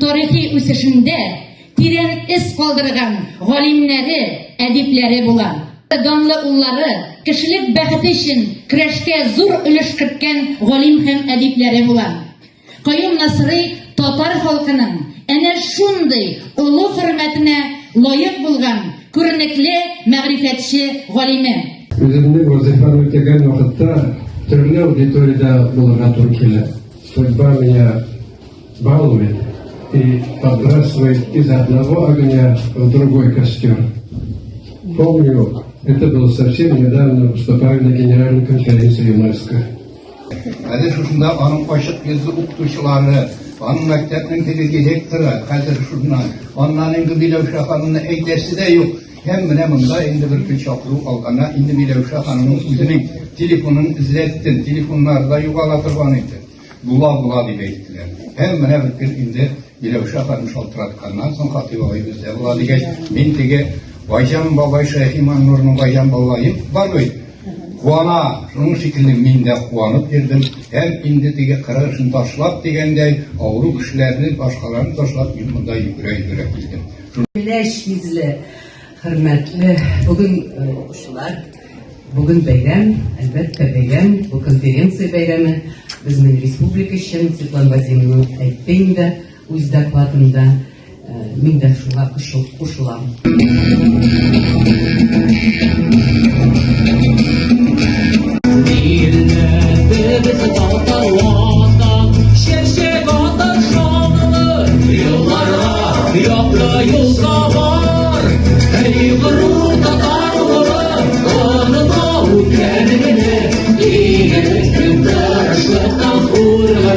тарихи үсешендә тирән эз калдырган галимнәре, әдипләре була. Данлы уллары, кешелек бәхете өчен көрәшкә зур өлеш керткән галим һәм әдипләре була. Каюм Насыйри татар халкының әнә шундый олы хөрмәтенә лаек булган күренекле мәгърифәтче галиме. Үземнең вазыйфаны үтәгән вакытта төрле аудиториядә булырга туры килә. Судьба меня балует и подбрасывает из одного огня в другой костер. Помню, это было совсем недавно, выступая на Генеральной конференции ЮНЕСКО. Хәзер шушында аның ачык йөзле укытучылары, аның мәктәпнең теге директоры, хәзер шуннан, аннан инде Миләүшә ханымны әйтәсе дә юк. Һәм менә монда инде бер көн чакыру алгана, инде Миләүшә ханымның үзенең телефонын эзләттем, телефоннары да югала торган иде. Була, була дип әйттеләр. Һәм менә бер көн инде Миләүшә ханым шалтыратканнан соң, Хатыйп абый бездә була дигәч, мин теге Байҗан бабай Шәйхи Маннурның Байҗан бабаем бар бит. Куана, шуның шикелле мин дә куанып йөрдем. Һәм инде теге кырык эшен ташлап дигәндәй, авыру кешеләрне, башкаларны ташлап, мин монда йөгерә-йөгерә килдем. Көләч йөзле, хөрмәтле бүген укучылар, бүген бәйрәм, әлбәттә бәйрәм, бу конференция бәйрәме безнең республика өчен, Светлана Вадимовна әйтте инде үз докладында. Мин дә шуңа кушылам. Милләтебез татар ватан, чәчәк атар шанлы елларга якты юл табар. Эй, горур татар улы, онытма үткәнеңне, игелекнең тырышлыктан үргә.